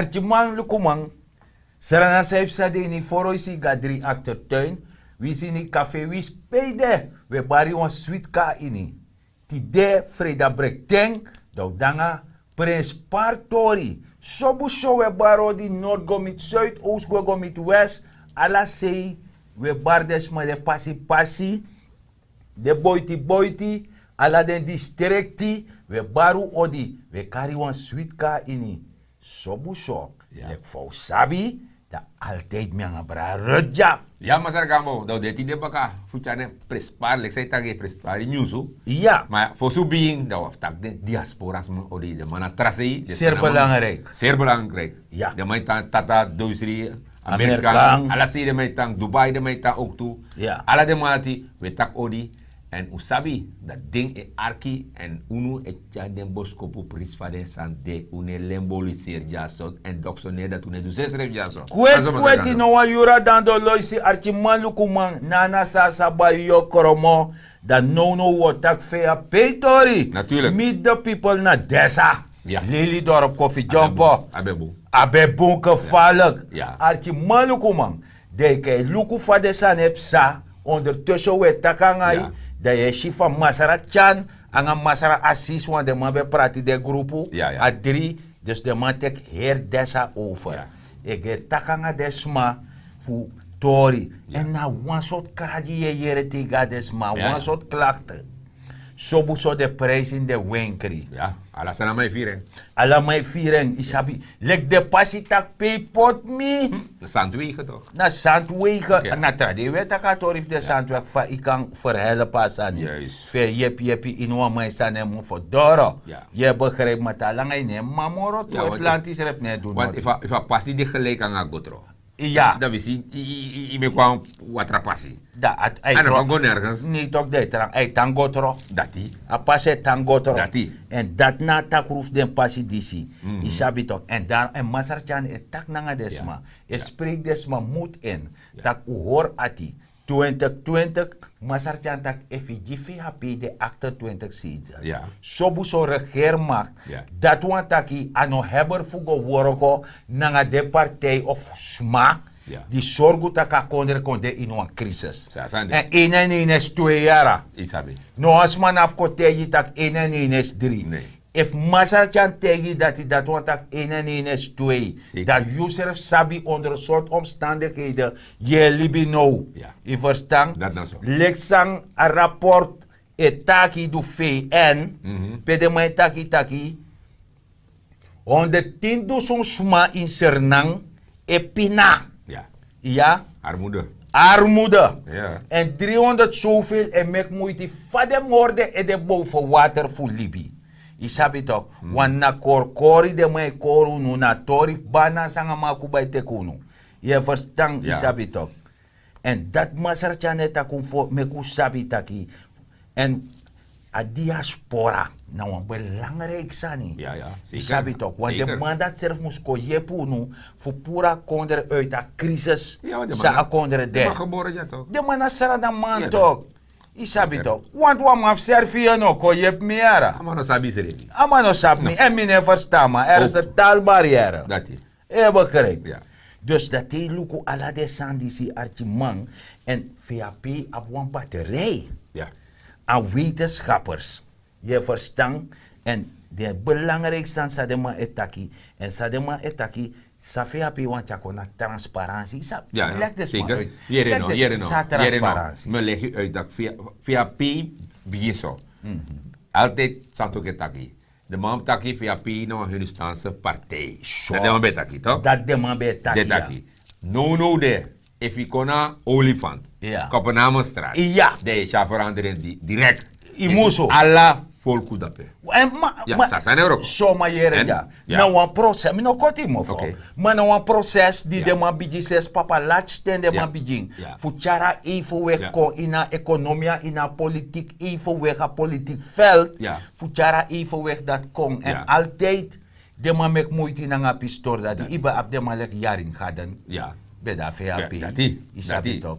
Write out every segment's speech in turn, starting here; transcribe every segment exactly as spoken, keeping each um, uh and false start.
Arkiman, lukuman, srana san yu psa de ini foro yu si yu go na dri aktertuin, wi si ini kafe wi spei de, wi e bari wan switi kon na ini. Tide freida brekten, dan wi de nanga prenspari tori. Sobu so wi e bari odi, nord go miti suid, oost go go miti west, ala sei wi e bari den sma, den pasi pasi, den boiti boiti, ala den distrikti, wi e bari un odi, wi e kari wan switi kon na ini. Sobu so, leki fa un sabi, dan altijd mi nanga brada Ruth dya. Ya, masra Gambo, dan un de tide baka fu tyari den prenspari, leki san yu taki, prenspari nyunsu. Ya. Ma fosi un bigin, dan un abi taki den diaspora sma odi, den man na tra sei, den seri belangrijk. Seri belangrijk. Ya. Den man e tan tata, duisri, Amerika, Amerika, ala sei den man e tan, Dubai den man e tan ook tu. Ya. Ala den man dati, wi e taki odi, èn un sabi dati den e arki, èn unu e tyari den boskopu prisi fa den sani de, un no e lemboliseri dyaso, èn dokso no e dati un no e du sesrefi dyaso. Kweti, kweti, no wan yuru a dan dolo, yu si, arkiman, lukuman, nana sasa bai yu kromo, dan nownow wi o taki fe a peitori. Natuurlijk. Meet the people na Desa. Ya. Lili dorp, Kofi Dyompo. A ben bun. A ben bun. A ben bun, gevaarlijk. Ya. Arkiman, lukuman. Dan yu kan e luku fa den sani e psa. Ondertussen wi e taki nanga yu. Ya. Dan yu e si fa masra Tyan nanga masra Asis, want den man ben prati den grupu. Ya, ya. A dri. Dus den man teki heri Desa over. Ya. Yu e go e taki nanga den sma fu tori. Ya. Èn na wan sortu kragi yu e yere te yu go na den sma. Ya, ya. Wan sortu klakte. Sobu so den prijsi ini den wenkri. Ya, ala sani a man e firi en. Ala man e firi en, yu sabi. Leki den pasi taki pe yu poti mi. Hmm, na Zandwegen toch? Na Zandwegen. Ya. Na tra dei wi e taki a tori fu den Zandweg, fa yu kan ferhelp a sani. Juist. Fu e yepi yepi ini wan man yu sani e mu ferdoro. Ya. Yu e begrijp, ma te a langa yu no e man moro tu, efu lanti srefi no e du noti. Want efu a, efu a pasi de gelijk nanga gotro. Ya. Dan wi si, yu, yu, yu, yu meki wan watra pasi. Dan a, a no kan go nergens. Nee toch, dan a e tan, a e tan gotro. Dati. A pasi e tan gotro. Dati. Èn dati na a takru fu den pasi disi. Mhm. Yu sabi toch. Èn dan, èn masra Tyan e taki nanga den sma. E spreek den sma moed in. Ya. Taki un hori ati. Twintig twintig, masra Tyan taki efu yu gi V H P de achtentwintig zetels. Ya. Sobu so regeermacht. Ya. Dati wani taki a no hebber fu go worko nanga den partij of sma, ya, di sorgu taki a kondre kon de ini wan crisis. Sa sani. Èn één en één is twee yara. Yu sabi. No wan sma no abi fu kon taigi yu taki één en één is drie. Nee. Efu masra Tyan taigi yu dati, dati wani taki één en één is twee. Zeker. Dan yu srefi sabi onder sortu omstandigheden yu e libi now. Ya. Yu ferstan? Dati na so. Leki san a rapport e taki, du V N, mhm, pe den man e taki taki honderdtien dusun sma ini Sranan e pina. Ya. Ya. Armoede. Armoede. Ya. Èn driehonderd zoveel e meki muiti, fa den moro den ede boven water fu libi. Yu sabi toch. Mm. Want na korikori den man e kori unu, na tori fu bana sanga makuba e teki unu. Yu e ferstan, yu, ya, sabi toch. Èn dati masra Tyan e taki unu fu meki un sabi taki. Èn a diaspora na wan belangrijk sani. Ya, ya, zeker. Yu sabi toch, want, zeker, den man dati srefi mus kon yepi unu fu puru a kondre uit a crisis. Ya, want den man, san a kondre de. Den man gebore dya toch. Den man na Srananman, ya, toch. Yu sabi toch. Zeker. Want wan man fu Servië no kon yepi mi yara. A man no sabi srefi. A man no sabi mi. No. Èn mi no e ferstan, ma er is een taalbarrière. Dati. Yu e begrijp? Ya. Dus dati e luku ala den sani disi, arkiman, èn V H P abi wan batterij, ya, aan wetenschappers. Yu e ferstan? Èn den belangrijk sani san den man e taki, èn san den man e taki, san V H P wani tyari kon na transparantie. Sa, ya, ya, leki den sma, zeker, uit. Yere no, leki den, yere no, sa, yere no. Transparantie. Mi e legi yu uit taki V H P bigin so. Mhm. Altijd san toki e taki. Den man ben taki V H P na wan Hindustaanse partij. So. Dati den man ben e taki, toch? Dati den man ben e taki, ya. Den taki. Nownow de, efu yu kon na Olifant, ya, Kopenhamenstraat, ya, dan yu e si a verandering di-, direct. Yu musu. Ala folku dape. Èn ma, ya, ma, sa sani e wroko. So, ma yere, èn, ya, ya, na wan proces, mi no koti yu, mofo. Oké. Ma na wan proces di, ya, den man bigin, sinds papa Latch ten den, ya, man bigin. Ya. Fu tyari a evenwicht, ya, kon ini a ekonomia, ini a politiek evenwicht, a politiek veld. Ya. Fu tyari a evenwicht dati kon. Èn, ya, altijd den man meki muiti nanga a pistori dati. Dati. Yu ben abi den man leki Yarin Gaden. Ya. Ben de na V H P. Ya, dati. Yu sabi, dati, toch.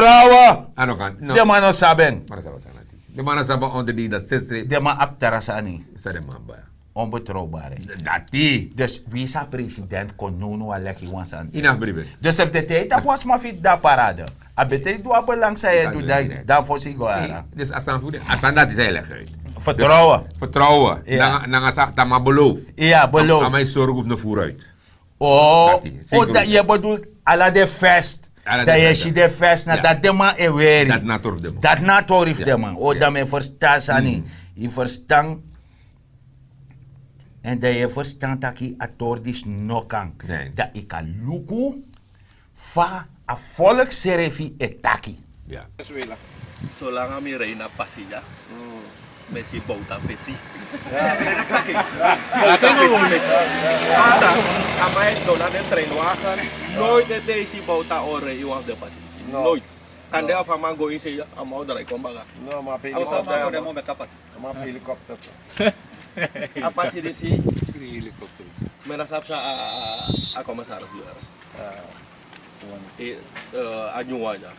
Vertrouwen. Den man no sabi en. Den man no sabi en. Onderdeel dat zit. Den man abi tra sani. San den man abi? Onbetrouwbaarheid. Dati. Dus wi sa president kon no no a legi wan sani. Ina bribe. Dus efu de tijd a wan sma fit da parade, a beteri du a belang san yu e du dai dan fosi go ara. Dus a san fu de a san dati san yu legi uit. Vertrouwen. Vertrouwen. Nanga san tama beloof. Iya, beloof. A man e sorgu fu no voeruit. O, yu e bedoel ala de fest. Dan yu e si de fest na dati den man e weri. Dati na a tori fu den man. O, dan mi e ferstan sani. Yu ferstan. Èn dan yu e ferstan taki a tori disi no kan. Dan yu kan luku fa a folku srefi e taki. Solanga mi rei na pasi dya, mi e si bowta fesi. Bowta fesi mi e si. Anda, a man e dona den treinwagen. Noiti ete yu si bowta o rei wan fu den pasi. Noiti. Kande a fu a man go ini sei, a man o drai kon baka. A man fu helikopter. A pasi disi. Mi na sabi san a commissaris du. A nyun wan dya.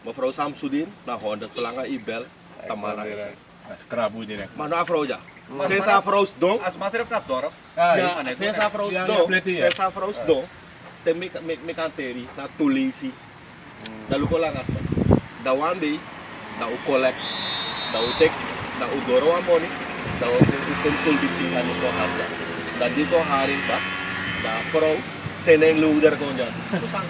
Mevrouw Samsudin, na honderd, solanga yu bel, tamara. Ma no a vrouw dya. Sensi a vrouw sidon. Sensi a vrouw sidon. Te mi kan teri na tu leisi. Dan luku langa. Dan wan dei, dan un kolek, dan un teki, dan un doro wan moni, dan un seni tun dipsi sani kon hari. Dan di kon hari, dan a vrouw seni en luder kon dya. Kusang.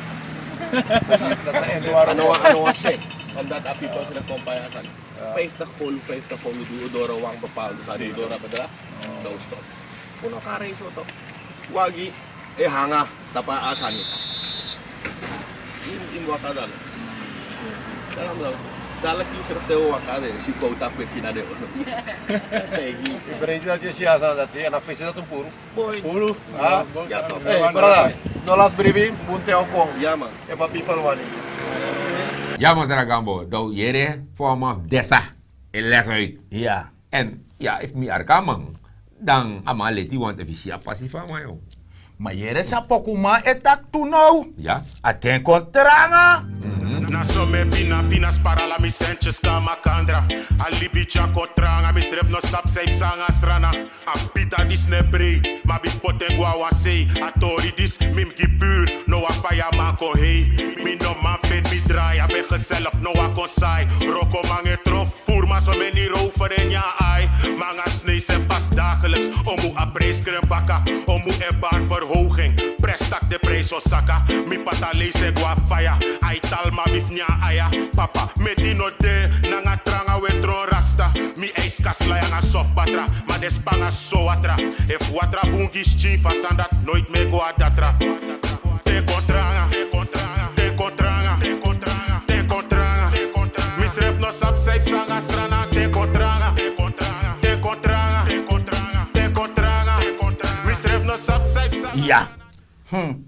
A no wan ten. Omdat a pipel seni kon pai a sani. Vijftig volu, vijftig volu di un doro wan bepaalde sani, un doro a bedrag, dan un stop. Un no kan rei so toch. Wagi e hanga tapu a sani. Yu mus waka dalo. Dalo, dalo yu srefi te un waka de si bowta fesi na de. Yu bereidi dati yu si a sani dati èn a fesi dati un puru. Puru. Brada, no lasi bribi, bun ten o kon. Efu a pipel wani. Ya Masra Gambo, dan un yere fu a man fu desa e legi uit. Èn ya, efu mi arki a man, dan a man leti, want efu yu si a pasi fu a man, yo. Ma yere san pokuman e taki tu now. A ten kon tranga. Na so mi e pina pina, spara ala mi sentjes kon na makandra. A libi dya kon tranga, mi srefi no sabi san yu psa nanga Srana. A pita disi no e prei, ma mi poti en go na wan sei. A tori disi mi mus gi puru, now a faya man kon hei. Mi no man feni mi drai, a ben gezellig now a kon sai. Wrokoman e trofu, voerman, someni rover e nyan ai. Dagelijks omu a prijs kren baka. Omu e bar verhoging. Prestak de prijs o saka. Mi pata leise gwa faya. Ai talma bifnya aya. Papa meti no de nanga tranga we tron rasta. Mi ijskasla yanga soft batra. Ma de spanga so watra. Efu watra bungi schi fasandat nooit me gwa datra. Ten kon tranga. Ten kon tranga. Ten kon tranga. Mi sref no sap sai psa nanga strana. Ten kon tranga. Ten kon tranga. Ten kon tranga. Mi sref no sap sai psa. Ya. Hmm.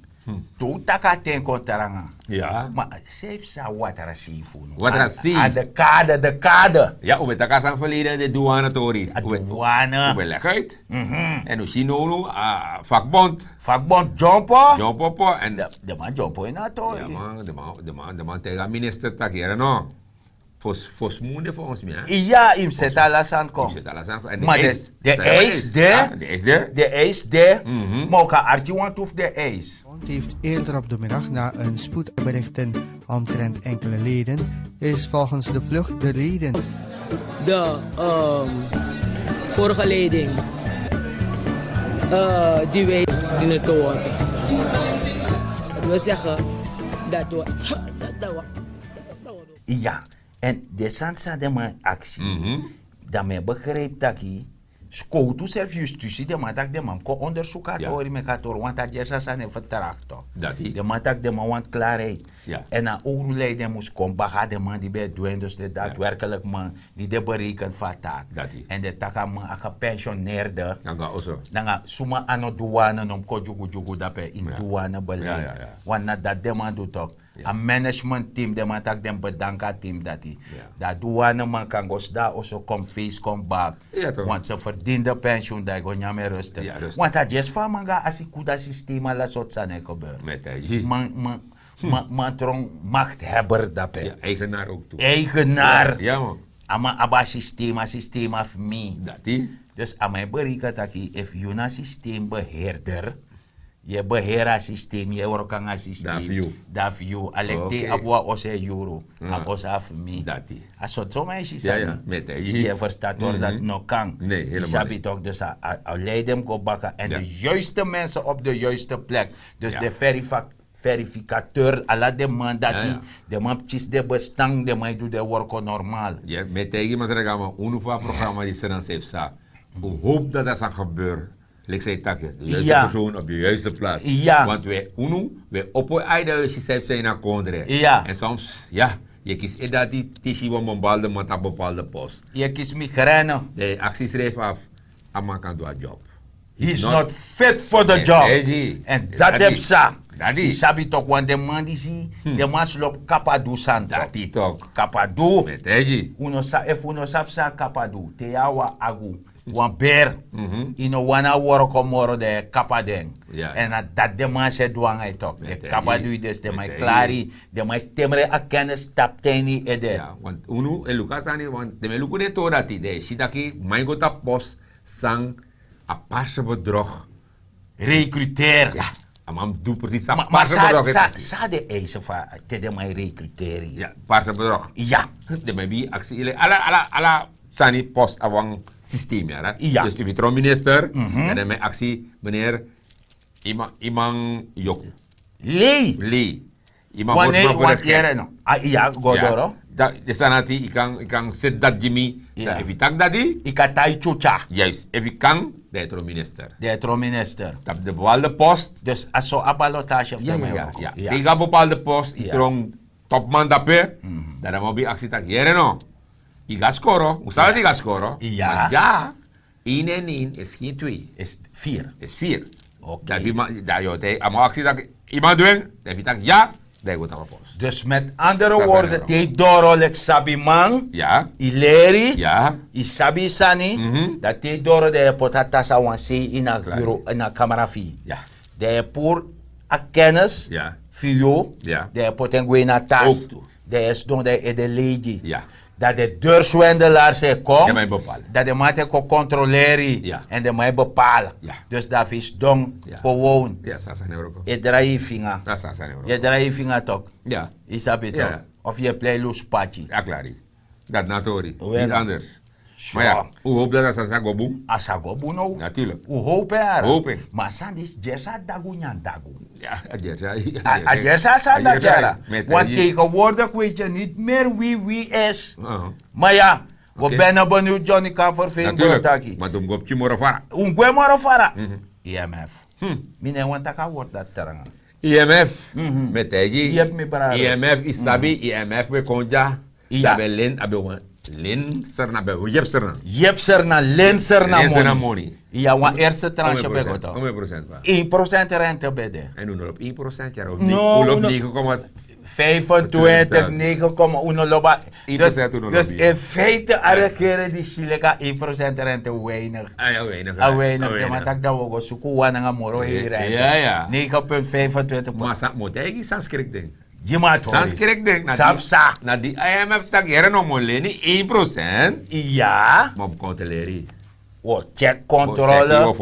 Tu taka ten kon tranga. Ya. Ma sai psa watra sei fu unu. Watra sei. A de kade, de kade. Ya, un ben taki a san verleden de douane tori. A douane. Un ben leg uit. En un si no unu a vakbond. Vakbond jumpo. Jumpo po en de man jumpo in a tori. De man de man de man tegen a minister taki here no. Fos fos munde volgens mi. Ya, im seta lasan kom. Im seta lasan kom. Ma de eis de. De eis de. De eis de. Ma oka arti want of de eis. Heeft eerder op de middag na een spoedberichten omtrent enkele leden is volgens de vlucht de reden. De ehm, vorige leiding eh, die wij in het hoort. Dat wil zeggen dat we. Dat, dat we. Ya, en de sani san den man aksi, dan mi e begrijp taki skowtu srefi yustisi den man taki den man mus kon ondersuku a tori meki a tori want a gersi a sani e fertrakto. Den man taki den man want klarheit. En a owru lei den mus kon baka den man di ben e du en dus den datiwerkelik man di den bereikeni fu a taki. En den taki a man a gepensioneerde nanga suma a no duwane no mus kon dyugudyugu dape ini duwane beleid. Want na dati den man du tok. A management team den man taki den bedanki a team dati. Dan a duwane man kan go sidon a oso kon feisi kon baki. Want se ferdini de pensiun dan yu go nyan mi en rustik. Want a dyesi fu a man go na asi kuda sistema ala sortu sani e gebeur. Man man man man tron makthebber dape. Eigenaar ook tu. Eigenaar. A man abi a sistema sistema fu mi. Dus a man e bereken taki efu yu na sistembeheerder, yu e beheri a sistem yu e wroko nanga a sistem. Dan a fu yu a leki te yu abi wan oso e yuru. A oso a fu mi. A sortu so man e si sani. Yu e ferstan tori dati no kan. Yu sabi toki dus a lei den mus go baka èn de yuiste mense op de yuiste plek. Dus de verifikateur ala den man dati, den man pikinsi den bestan den man e du den wroko normal. Mi e taigi masra gama unu fu a programa di sran san e psa. Un hopu dati a sani gebeur. Leki san yu taki de yuiste persoon op de yuiste plas. Want wi e unu wi e opo e aida wi e si san yu psa ini a kondre. Èn soms ya, yu e kisi e dati te yu si wan bepaalde man tapu bepaalde post. Yu e kisi migrene. Dan yu e aksi srefi afu, a man kan du a job. He is not fit for the job. Èn dati e psa. Yu sabi toki wan den man disi, den man slopu kapadu sani toki. Kapadu. Un no sa efu un no sabi san a kapadu te yu na wan agu, wan beri, yu no wani a wroko moro dan yu e kapa den. Èn na dati den man si e du nanga yu toki den kapa du yu desi den man e klari yu. Den man e temre a kennis tapu te ini yu ede. Unu e luku a sani den man e luku den tori dati den e si taki man e go tapu post san a parse bedrog. Rekruteer. A man mus du presis san parse bedrog. San de eisen fa te den man e rekruteer yu? Parse bedrog. Ya. Den man e bi aksi yu leki ala ala ala sani post a wan sistem ya. Dus efu yu tron minister dan den man e aksi meneer, yu man yu man yoku. Lei. Lei. Yu man hori sma fu rekrek. Ya go doro. Den sani dati yu kan seti dati gi mi. Dan efu yu taki dati yu kan tai tyutya. Efu yu kan dan yu tron minister. Dan yu tron minister tapu de bepaalde post. Dus a so a balotasi fu den man e wroko. Te yu go na bepaalde post yu tron topman dape. Dan den man o ben aksi taki yere no, yu go na skoro un sabi dati yu go na skoro. Ma dya, ini en ini isi gen twe. Isi fir. Isi fir. Dan yu o te a man o aksi taki yu man du en. Dan yu taki ya, dan yu go tapu a post. Dus met andere worde te yu doro leki sabiman, yu leri, yu sabi yu sani, dan te yu doro dan yu e poti a tasi na wan sei ini a kamera fu yu. Dan yu e puru a kennis fu yu, dan yu e poti en gwe ini a tasi. Dan yu e sidon dan yu ede leigi. Dan den dori swendelars e kon. Dan den man dati e kon kontroleri yu èn den man e bepala. Dus dan fu yu sidon, gewoon e drai yu finga. Yu e drai yu finga toki. Yu sabi toki? Of yu e plei lusu pati. Dati na tori. Niti anders. So, maar ja, hoe hoopt dat dat sa go boem? A sa go boem no. Natuurlijk. Hoe hoopt hij er? Hoop ik. Maar Sandis, Jersa dagu nyan dagu. Ja, Jersa. A Jersa Sanda Jera. Want tegenwoordig weet je niet meer wie wie is. Maar ja, we ben benieuwd Johnny kan vervelen taki. Maar dan go op Chimoro Fara. Un gwe moro fara. I M F. Mi ne wan taki a word dat teranga. I M F. Met taigi. I M F isabi, I M F we kon dya. Abi len, abi wan len serna, abi wan yep serna. Yep serna, len serna moni. Iya, wan eerste tranche ben go to. Een procent rente ben de. En un lobi een procent, ya. Un lobi negen komma vijfentwintig, negen komma un lobi. Dus in feite a regering di si leki a een procent rente weinig. A weinig. Den man taki dan we go suku wan nanga moro heri rente. Negen punt vijfentwintig. Maar sa mo taigi, san skrik den. Gi mi a tori. San skrik den. San psa? Na di I M F taki here no mo leni een procent. Iya. Maar we controleren. We check controle.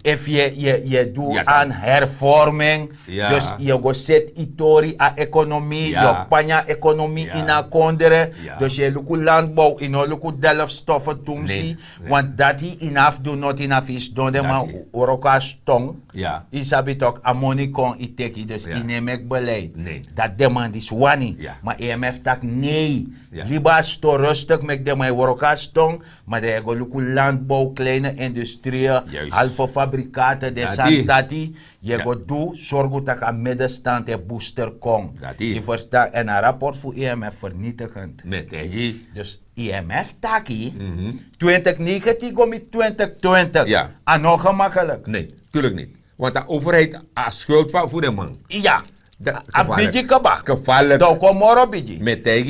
Efu yu e du aan hervorming, dus yu go seti yu tori a ekonomi, yu o panya ekonomi ini a kondre. Dus yu e luku landbouw, yu no luku delfstoffen tumsi. Want dati yu no abi fu du noti, yu no abi fu sidon, den man wroko a ston. Yu sabi tok, a moni kon, yu teki, dus yu no e meki beleid. Dati den man disi wani. Ma I M F taki nee. Libi a ston rustig, meki den man e wroko a ston. Ma dan yu e go luku landbouw, kleine industrieën, halve fabrikaten, den sani dati. Yu e go du, sorgu tak' a middenstand e booster kon. Yu ferstan? En a rapport fu I M F vernietigend. Dus I M F taki, twintig negentien go miti twintig twintig. A no gemakkelijk. Nee, tuurlijk niet. Want a overheid a schuld fu den man. Ya. A bigi kaba. Gevaarlijk. Dan kon moro bigi.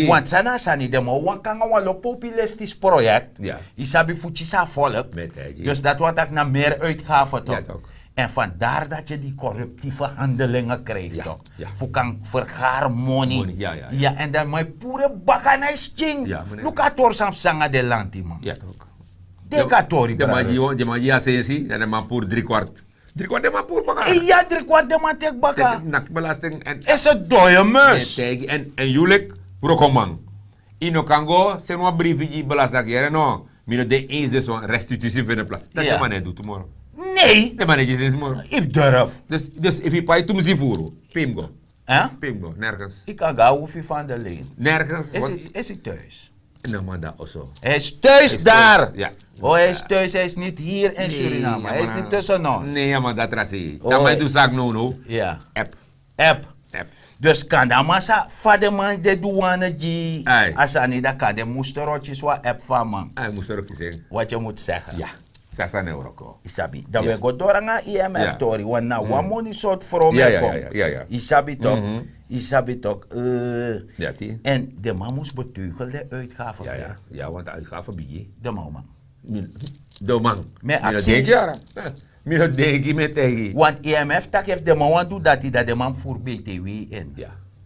Want san na a sani, den man wani kon nanga wan lo populistisch project. Yu sabi, fu kisi a volk. Dus dati wani taki na meer uitgave tok. En vandaar dat je die corruptieve handelingen krijgt tok. Fu kan vergaren moni. Ya, en dan man e puru baka na yu skin. Luku a tori san psa nanga den lanti man. Denki a tori, brada. Den man gi yu a sensi, dan den man puru drie kwart. Drie kwart den man puru baka. Iya, drie kwart den man teki baka. Naki belasting. En ese doye mus. En yu leki wrokoman, yu no kan go seni wan briefi gi belasting taki here no, mi no de eens, dus wan restitutie feni plasi. Dati den man no e du tumoro. Nee. Den man no e gi sensi moro. Yu durf. Dus efu yu pai tumsi furu, pe yu mus go? Pe yu mus go? Nergens. Yu kan go a hoefi van de leen. Nergens. Is yu thuis? No, man, dan also. Hij is thuis daar. Oh, hij is thuis, hij is niet hier in Suriname. Hij is niet tussen ons. Nee, man, dat rasi. Dan man e du saki no no. Ja. App. App. Dus kan dan man sa fa den man de du wan gi a sani, dan kan den musterotjes wan app fu a man. Wat je moet zeggen. Ja. Sasa na wroko. Yu sabi, dan we go doro nanga I M F tori, want na wan moni sortu frow mi e kon. Yu sabi tok. Yu sabi tok. En den man mus beteugel den uitgave. Ya, want a uitgave bigi. Den man, man. Den man. Mi no denki, yara. Mi no denki, mi e taigi. Want I M F taki efu den man wani du dati, dan den man mus furu B T W in.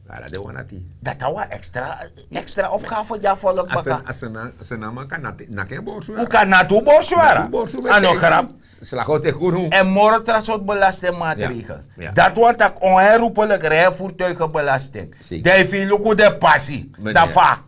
Ala den wan dati. Dati na wan extra, extra opgave di a volk baka. A sani, a sani, a sani, a man kan naki, naki en borsu. Un kan naki un borsu, yara. Naki un borsu, a no grap. Slag out e kunu. En moro tra sortu belastingmaatregel. Dati wani taki onherroepelijk rijvoertuigenbelasting. Dan yu fu luku den pasi. Dan fa?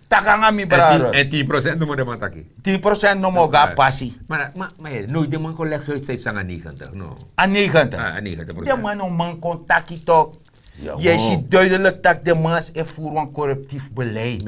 Taki nanga mi brada. En tien procent no man taki. Tien procent no man go a pasi. Maar, maar, maar, nooit den man kon leggen uit cijfers aan negentig, no. A negentig. A negentig procent. Den man no man kon taki tok. Yu e si duidelijk taki den man e voer wan corruptief beleid.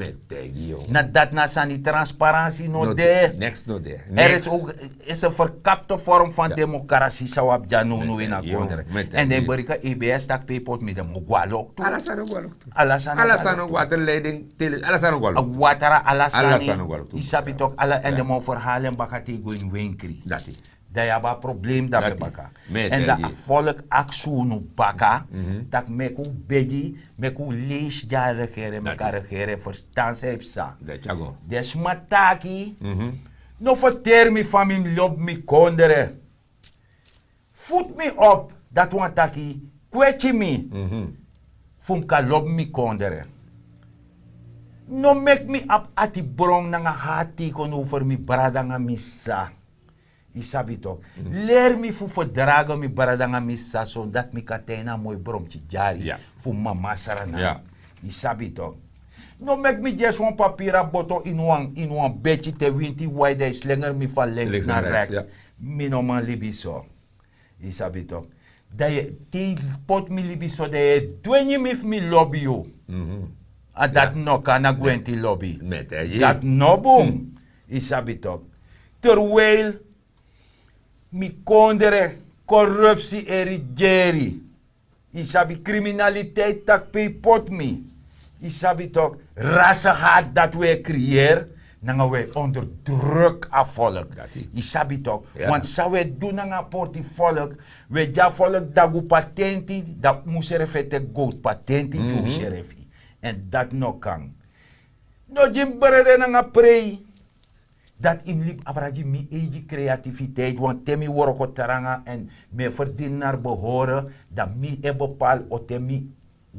Na dati na sani, transparantie no de. Niks no de. Er is ook, is een verkapte vorm van democratie san wi abi dya now now ini a kondre. En den e bereken E B S taki pe yu poti mi, den man go a loktu. Ala sani o go a loktu. Ala sani o go a loktu. Water leiding, tele, ala sani o go a loktu. Water, ala sani. Yu sabi tok, ala, en den man o ferhalen baka te yu go ini wenkri. Dati. Dan yu abi a probleem dape baka. En dan a volk aksi unu baka, taki meki un begi, meki un leisi gi a regering, meki a regering ferstan san yu psa. Den sma taki, no ferteri mi fa mi mus lobi mi kondre. Voed mi op, dati wani taki kweti mi, fu mi kan lobi mi kondre. No meki mi abi ati bron nanga hati tegenover mi brada nanga mi sisa. Yu sabi tok. Leri mi fu ferdragen mi brada nanga mi sisa, so dati mi kan tan ini a moi bromki dyari fu mama Sranan. Yu sabi tok. No meki mi dyesi wan papiri a boto ini wan ini wan beti te winti wai dan yu slenger mi fan lenks na reks. Mi no man libi so. Yu sabi tok? Dan yu te yu poti mi libi so dan yu e dwengi mi fu mi lobi yu. A dati no kan na gwenti lobi. Dati no bun. Yu sabi tok? Terwijl mi kondre korupsi e rigeri. Yu sabi kriminaliteit taki pe yu poti mi. Yu sabi tok? Rase hati dati wi e kriyeri nanga wi e onderdruk a volk. Yu sabi tok? Want san wi e du nanga a porti volk, wi e gi a volk dagu patenti dan un srefi e teki gowtu patenti gi un srefi. Èn dati no kan. No gi mi brede nanga prei. Dati yu mus libi abra gi mi eigi kreatifiteit wanten mi wroko tranga èn mi e ferdini nari behore, dan mi e bepali oten mi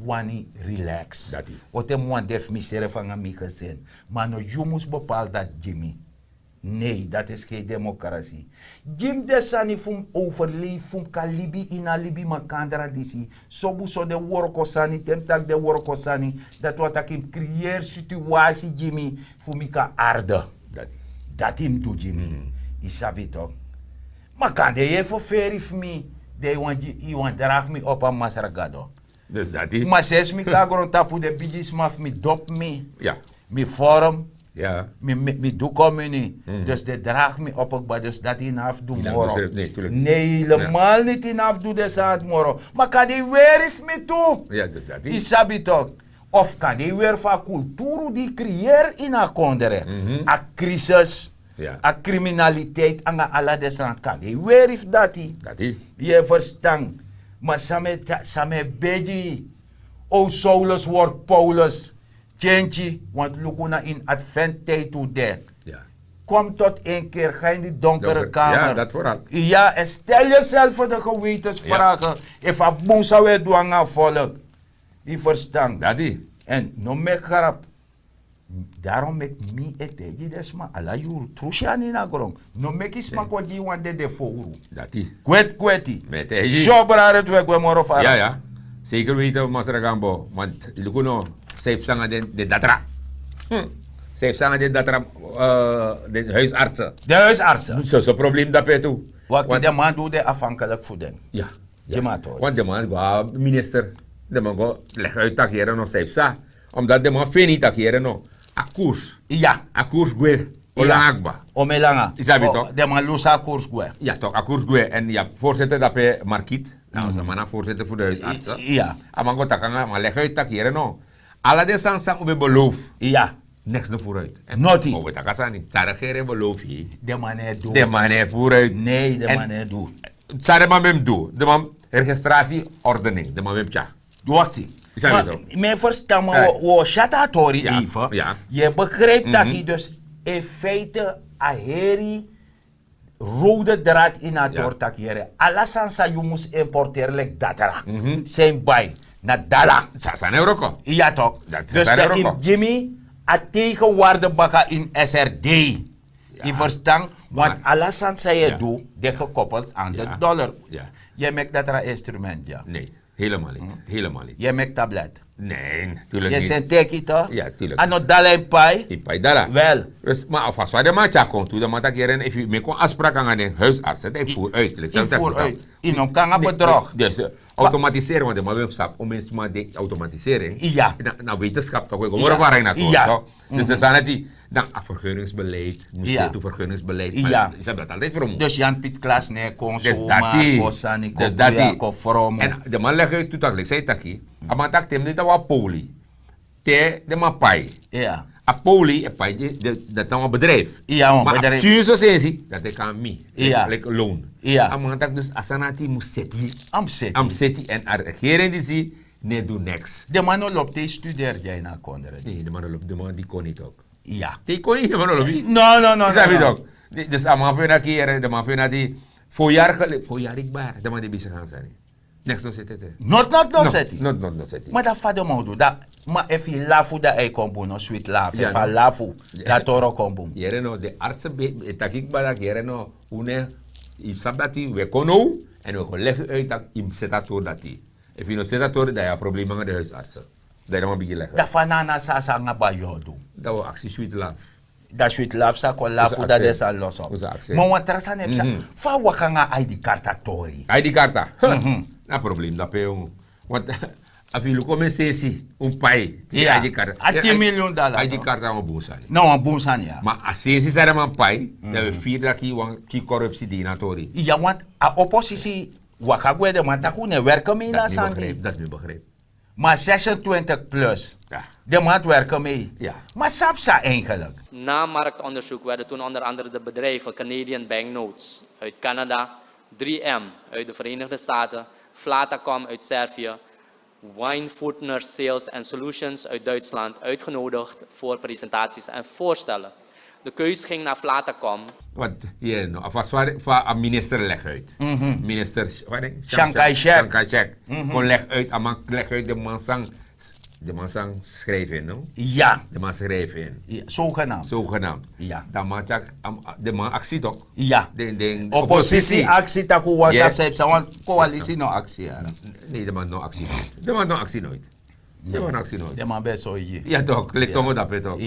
wani rilaks. Oten mi wani de fu misrefi nanga mi gesin. Ma no yu mus bepali dati gi mi. Nei dati e skei demokrasi. Gi mi den sani fu mi overlefi fu mi kan libi ini a libi makandra disi. Sobu so den worko sani te mi taki den worko sani, dati wani taki yu mus kriyeri situasi gi mi fu mi kan arde. Dati yu mus du gi mi. Yu sabi tok? Ma kande yu e ferferi fu mi, dan yu wani dragi mi opo na masra gado. Ma sensi mi kon na grontapu den bigisma fu mi dopu mi. Mi vorm. Mi du komini. Dus den dragi mi opo kba dus dati yu no abi fu du moro. Nei, yu lemal niti yu no abi fu du den sani moro. Ma kande yu weri fu mi tu. Yu sabi tok? Of kande yu weri fu a kulturu di yu kriyeri ini a kondre, a krisis, a kriminaliteit nanga ala den sani kande yu weri fu dati. Yu e ferstan? Ma san mi e begi yu, o saulus word paulus. Tyentyi, want luku na ini adventtijd un de. Kom tot en ker ga ini di donkere kamer. Ya, en stel yuself for de gewetensvragen. Efu a bun san un e du nanga a volk. Yu ferstan? Dati. Èn no meki grap. Darom meki mi e taigi den sma ala yuru tru si a ini a gron. No meki sma kon gi yu wan dede fowru. Dati. Kweti kweti. Mi e taigi yu. Si o brada tu e gwe moro fara. Seker weti masra gambo want yu luku no. San yu psa nanga den datra? San yu psa nanga den datra? Den huisartse. Den huisartse. Soso problem dape tu. Wakti den man du den afhankelik fu den. Ya. Wan den man go a minister. Den man go legi uit taki yere no san yu psa. Omdat den man feni taki yere no. A koers. Ya. A koers gwe. O langa kba. O mi e langa. Yu sabi tok? Den man lusu a koers gwe. Ya tok, a koers gwe èn yu abi voorzitter dape markit. Na wan sama na voorzitter fu de huisartse. A man go taki nanga a man legi uit taki yere no. Ala den sani san un ben belofu. Neks no voeruit. Noti. Ma un ben taki a sani san a regering belofu. Den man no e du. Den man no e voeruit. Nei den man no e du. San den man ben mus du den man registratie ordening den man ben mus tyari. Wakti. Mi e ferstan ma wi o syati a tori even. Yu e begripi taki dus in feite a heri rode draad ini a tori taki yere ala sani san yu mus importeri leki datra. San yu mus bai na dala. Sani e wroko. Ya tok. Dus dan yu mus gi mi a tegenwaarde baka ini srd. Yu ferstan? Want ala sani san yu e du de gekoppeld aan de dollar. Yu e meki datra instrument ya. Nei. Helemaal niet. Helemaal niet. Yu e meki tablet. Nee, natuurlijk niet. Yu e seni teki to. Ja, natuurlijk. A no dala yu pai. Yu pai dala. Wel. Ma a fasi fa den man tyari kon tu den man taki yere no efu yu meki wan afspraak nanga den huisarts dan yu voer uit. Yu voer uit. Yu no kan nanga bedrog. Dus automatisering want den man ben fu sabi o meni sma de automatisering. Na wetenschap tok wi go moro fara ini a tori. Dus den sani dati dan a vergunningsbeleid mus de tu vergunningsbeleid. Yu sabi dati altijd vermoed. Dus jan piet klas ne kon soma kon sani kon kuya kon fromo. En den man legi uit tu taki leki san yu taki. A man taki te mi de dan wan poli te den man pai. A poli e pai dati na wan bedrijf. Ma a bedrijf tyinso sensi dati e kon na mi. Leki loan. A man taki dus a sani dati mus seti. A mus seti. En a regering disi no e du neks. Den man no lobi te yu studeri dya ini a kondre. Den man no lobi den man di kon niti tok. Te yu kon niti den man no lobi. No no no. Sabi tok? Dus a man fu yu na kiyere den man fu yu na di fo yari geleki fo yari kba yari den man di bisi gan sani. Noti noti no seti. Ma dan fa den man o du dan ma efu yu lafu dan a e kon bun no switi lafu efu a lafu dan a toro kon bun. Yere no den artse ben e taki kba daki yere no. Un ne yu sabi dati wi e kon now èn wi e kon legi yu uit daki yu mus seti a tori dati. Efu yu no seti a tori dan yu abi problema nanga den huisartse. Dan yu no man bigin legi. Dan fa na na sasa nanga bayodu. Dan wi aksi switi lafu. Dan switi lafu sa kon lafu dan den sa loso. Ma wan tra sani e psa. Fa a waka nanga a id karta tori? A id karta. Na problem dape. Want a fu yu luku omen sesi un pai gi a id karta. A tin miliyun dala a id karta na wan bun sani. Na wan bun sani ya. Ma a sesi san den man pai dan wi firi daki wan ki korupsi di na tori. Ya want a oposisi waka gwe den man taki un ne werke mi na sani. Dat mi begrijp. Ma zesentwintig plus. Den man had werken mee. Maar sabi sa eigenlijk. Na marktonderzoek werden toen onder andere de bedrijven Canadian Banknotes uit Canada, drie M uit de Verenigde Staten, Flatacom uit Servië, Weinfurtner Sales and Solutions uit Duitsland uitgenodigd voor presentaties en voorstellen. De keus ging naar Flatacom. Wat hier no a fasi fa a minister leg uit. Minister Chiang Kai-shek kon leg uit a man leg uit de man sang de man sang schrijf in no. Ja, de man schrijf in. Zogenaamd. Zogenaamd. Ja, dan man tjak de man aksi tok. Ja, den den oppositie aksi taku wasap sa ipsa wan koalisi no aksi. Nee, de man no aksi nooit. De man no aksi nooit. Den man ben so yu ya tok lik tongo dape tok.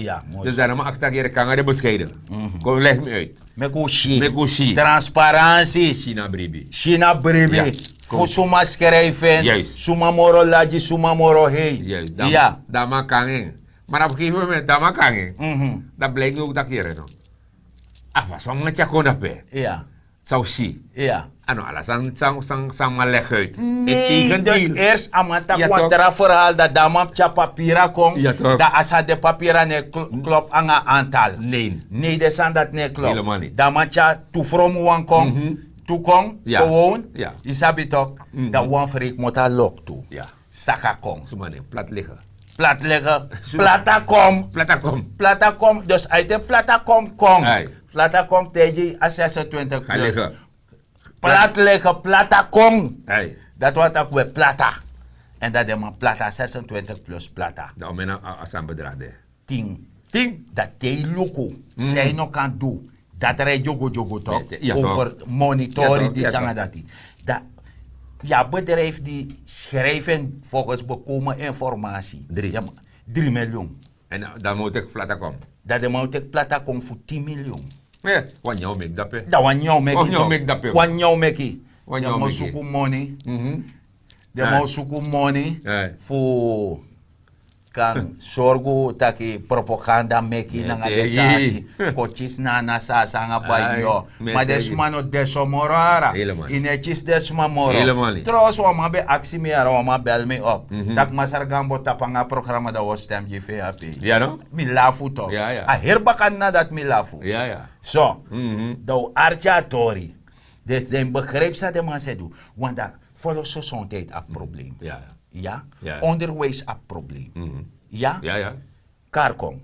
Dus dan na man aksi taki yere kanga de bescheiden. Kon leg mi uit. Meki un si. Meki un si. Transparansi. Sina bribi. Sina bribi. Fu suma skrijfen suma moro lagi suma moro hei. Ya, dan man kangen. Maar op gegeven moment dan man kangen. Dan blijkt ook dat yere no. Afa so man tyakon dape. Ya. San un si. A no ala san san san man leg uit. Nee, dus eerst a man taki wan tra verhaal dat dan man tyari papira kon. Dan a sa de papira ne klop anga antal. Nee, de san dat ne klop. Dan man tyari tu fromu wan kon. Tu kon. Gewoon. Yu sabi tok. Dan wan freik mota lok tu. Saka kon. Suma nen plat lege. Plat lege. Plata kom. Plata kom. Plata kom dus a ete plata kom kon. Plata kom tegi a zesentwintig plus. Plat lege plata kom. Dat wanta kwe plata. En dat de man plata zesentwintig plus plata. Dan o men a san bedrag de. Ting. Ting. Dat te yu luku san yu no kan du. Dat ri dyogo dyogo tok over monitori di sanga dati. Dan ya bedrijf di schrijf en volgens bekomen informasi dri miljoen. En dan mou tek plata kom. Dan de mou tek plata kom fu tin miljoen. Wan nyaw meki dape. Dan wan nyaw meki. Wan nyaw meki. Den mou suku moni. Den mou suku moni fu kan sorgu taki propaganda meki nanga den tyari kon kisi na na sasa nanga bai yo. Ma den suma no de so moro ara. Yu no e kisi den suma moro. Trouwens wan man ben aksi mi ara wan man bel mi op taki masra gambo tapu nanga a programa dan wi o stem gi fu en ape. Mi lafu tok a heri baka na dati mi lafu. So dan wi arki a tori. Den begrijpi san den man sa e du. Want dan folo sosontijd abi problem. Ya onderwijs abi problem. Ya kari kon.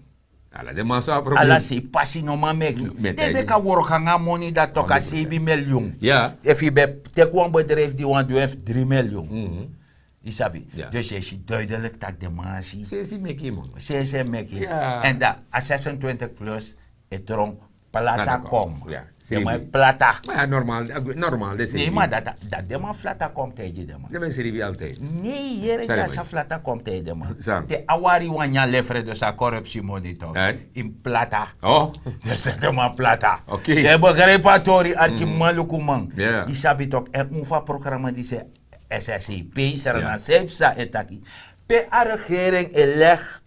Ala sei pasi no man meki. Den e meki a wroko nanga a moni dati toku a seibi miliyun. Efu yu ben teki wan bedrijfi di wani du en fu dri miliyun. Yu sabi? Dus yu e si duidelik tak' den man si sensi meki man. Sensi e meki. Èn dan a sesentwintig plus e tron plata kon. Den man e plata. Ma ya normal. Normal de sei. Nei ma dati den man flata kon taigi den man. Den man e sribi altijdi. Nei yere dya san flata kon taigi den man. Te a wari wan nyan lefre dus a korupsi moni tok. Yu mus plata. Dus den man plata. Yu e begripi a tori arki man luku man. Yu sabi tok èn un fu a programa disi e sscp sra na san yu psa e taki. Pe a regering e legi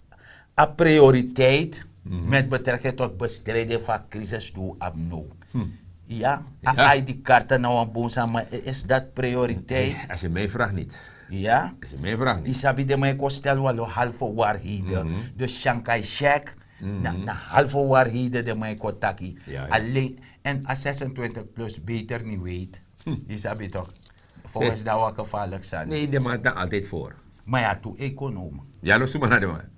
a prioriteit met betrekking tot bestrijden fu a crisis di un abi now. Ya a id karta na wan bun sani ma is dat prioriteit? As yu mij vraag niet. Ya. As yu mij vraag niet. Yu sabi den man e kon stel wan lo halfe waarheden. Dus shankai shek na halfe waarheden den man e kon taki. Alleen en a zesentwintig plus beter ni weet. Yu sabi tok. Volgens dan wan gevaarlijk sani. Nee den man dan altijd voor. Ma ya tu econoom. Ya no suma na den man.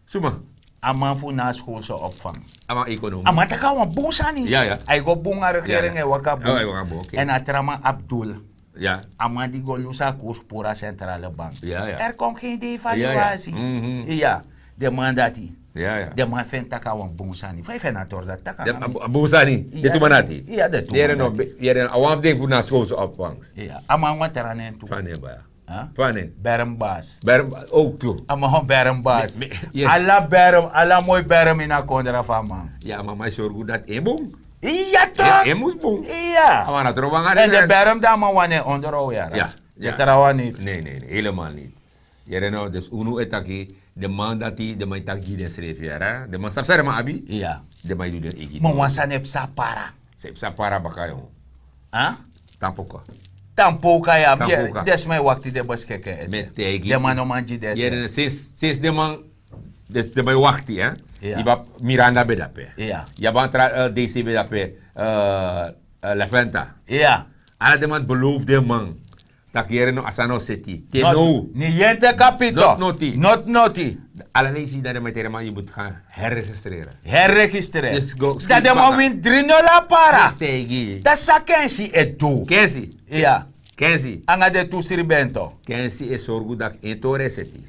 Suma. A man fu na a schoolse opvang. A man econoom. A man taki a wan bun sani. A e go bun a regering e waka bun. Èn a tra man abdul. A man di go lusu a koers puru a centrale bank. Er kon gen devaluasi. Ya. Den man dati. Den man feni tak' a wan bun sani fa yu feni a tori dati tak' a man. A bun sani. Den tu man dati. Yere no a wan fu den fu na schoolse opvang. A man wan tra nen tu. Fane. Bermbas. Bermbas ook tu. A man gewoon bermbas. Ala berm, ala moi berm in a kondra van man. Ya, mama is sorgu dat e bun. Iya toch. E mus bun. Iya. A man na trobanga. En de berm dan man wane onderhoud ya. Ya. De trawan niet. Nee, nee, nee, helemaal niet. Yere no, dus unu e taki de man dati, de man e taki gi den srefi yere. De man sabi san den man abi. Iya. De man e du den egi. Man wan sani e psa para. San e psa para baka yon. Tampoco. Tampoco ya. Tampoco. Des man e wakti de beskeken. Mi e taigi. De man no man gi den. Yere no, sinds, sinds de man, dus de man e wakti hè. Iya. Iba Miranda ben dape. Iya. Yaban tra, eh, DC ben dape. Eh, eh, Lafenta. Iya. Ala de man beloof de man. Taki yere no, a sani o seti. Te no. Ni yente kapito. Not noti. Not noti. Ala leisi dan den man e teri man, yu mus gaan herregistreren. Herregistreren. Dus go. Dan den man win dri nul a para. Taigi. Dan san Kensi e du? Kensi. Iya. Kensi. Anga den tu sribento. Kensi e sorgu dati en tori e seti.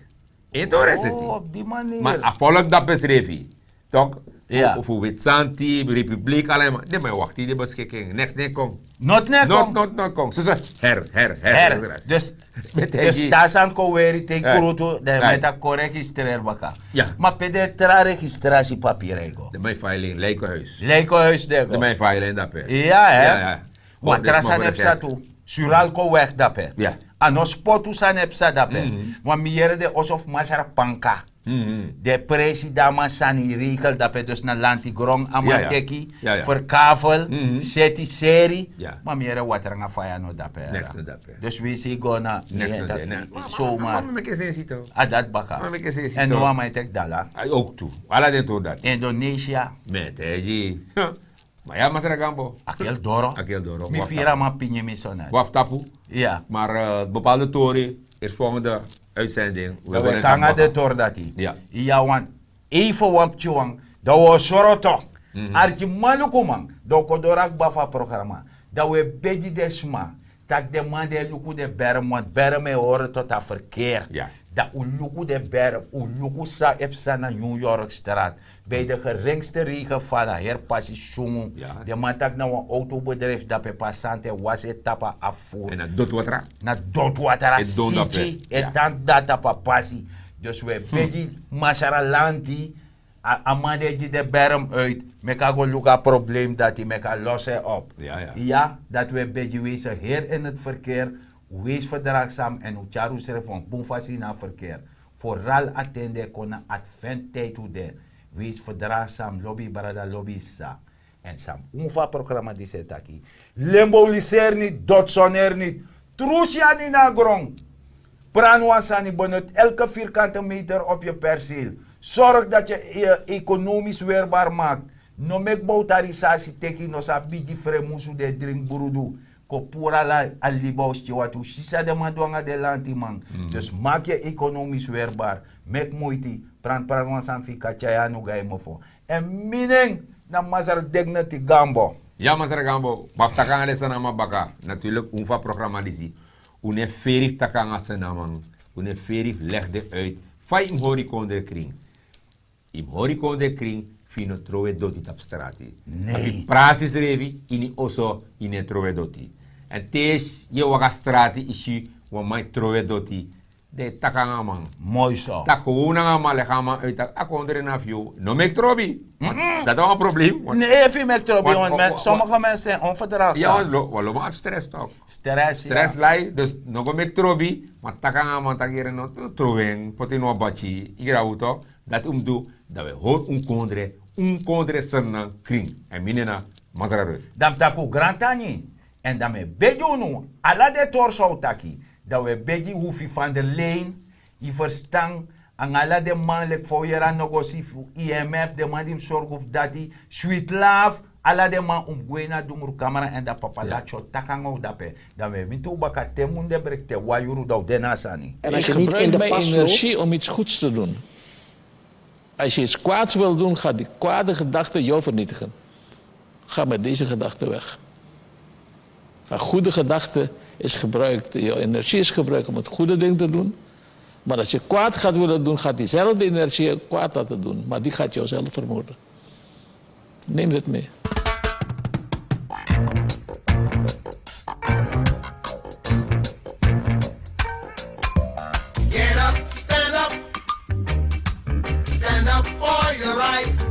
En tori e seti. Oh, op die manier. Ma a volk dape srefi. Toch? Fu, fu Wit Santi, Republiek, ala man. Den man e wakti de beskikking. Niks no e kon. Not no e kon. Not, not, not kon. Ze, ze, her, her, her. Dus, dus tasan kon weri te krutu, dan man e taki kon registreer baka. Ya. Ma pe den tra registratiepapira e go? Den man e file in Lijkenhuis. Lijkenhuis den e go. Den man e file in dape. Ya, hè? Ya, ya. Wan tra sani e psa tu. Suralco weg dape. Ya. A no spotu sani e psa dape. Mhm. Want mi yere den oso fu Masra Panka. Mhm. Den presi dan a man sani regel dape, dus na lanti gron a man teki, ya, ya, verkavel, mhm, seti seri. Ya. Ma mi yere watra nanga faya no dape. Niks no dape. Dus wi si go na, niks no dape. Zomaar. Ma mi meki sensi toch. A dati baka. Ma mi meki sensi toch. En no a man e teki dala. Ai, ook tu. Ala den tu dati. Indonesia. Mi e taigi. Ma ya, Masra Gambo. A kel doro. A kel doro. Mi firi a man pini mi so na. Wi abi tapu. Ya. Maar, eh, bepaalde tori is volgende uitzending. We gaan nanga de tori dati. Ya. Ya, want even wan pikin wan. Dan wi o soro toch. Mhm. Arki man luku man. Dan wi kon doro a kba fu a programma. Dan wi e begi den sma. Taki den man di e luku den berm, want berm e hori tot a verkeer. Ya. Dan un luku den berm, un luku san e psa na New York Straat. Bij de geringste regenval, a heri pasi sungu. Ya. Den man taki na wan autobedrijf dape, pe a sani e wasi e tapu a afvoer. En na doti watra. Na doti watra. E don dape. Siti, e tan dati tapu a pasi. Dus wi e begi Masra lanti, a, a man di e gi den berm uit, meki a go luku a probleem dati, meki a los en op. Ya, ya. Ya, dati wi e begi, wees heri in het verkeer, wees verdraagzaam en un tyari unsrefi wan bun fasi na verkeer. Vooral a ten di e kon na adventtijd un de. Wees verdraagzaam, lobi brada, lobi sisa. En san un fu a programma disi e taki. Lemboliseri niti, dotsoner niti. Trusi a nini na gron. Pran wan sani, benut elke vierkante meter op yu perceel. Sorg dat yu, eh, economisch weerbaar maakt. No meki bowtarisasi teki, no sa bigi fremusu di e dringi brudu. Kon puru ala a libi a o si, te wati un si san den man du nanga den lantiman. Dus maak yu economisch weerbaar. Meki moiti, pran pran wan sani fu yu kan tyai anu go na yu mofo. En mi nen na Masra Dignity Gambo. Ya, Masra Gambo, ma fu taki nanga den sani nanga baka. Natuurlijk, un fu a programma disi, un no e feri fu taki nanga sani nanga man, un no e feri fu leg den uit. Fa yu mus hori kondre krin. Yu mus hori kondre krin, fu yu no trowe doti tapu strati. Nee. Fu yu prasi srefi ini oso, yu no e trowe doti. En te yu e waka strati, yu si wan man e trowe doti, dan yu taki nanga man. Moi so. Taki gewoon nanga man, leg a man uit taki a kondre na fu yu. No meki trobi. Dati na wan probleem. Nee, efu yu meki trobi, want sommige mensen zijn onverdraagzaam. Ya, wan lo, wan lo man abi stress toch. Stress, ya. Stress lai, dus no go meki trobi, ma taki nanga man, taki yere no, trowe en, poti en na wan bati, yu grabu toch. Dati un mus du, dan wi e hori un kondre, un kondre Sranan krin. En mi nen na Masra Ruth. Dan mi taki un grantangi. En dan mi e begi unu, ala den tori san un taki. Dan wi e begi Hoefie van der Leen, yu ferstan, nanga ala den man leki fa un yere a nogosi fu I M F, den man di mus sorgu fu dati, Sweet Love, ala den man un mus gwe na Dumrukamera en dan papa Latcho taki nanga un dape. Dan wi e miti un baka te munde breki te wan yuru dan un de na a sani. En als je niet in de pas loopt. Ik gebruik mijn energie om iets goeds te doen. Als je iets kwaads wil doen, gaat die kwade gedachte jou vernietigen. Ga met deze gedachte weg. Een goede gedachte is gebruikt, je energie is gebruikt om het goede ding te doen. Maar als je kwaad gaat willen doen, gaat diezelfde energie je kwaad laten doen. Maar die gaat jou zelf vermoorden. Neem dit mee. Stand up. Stand up for your right.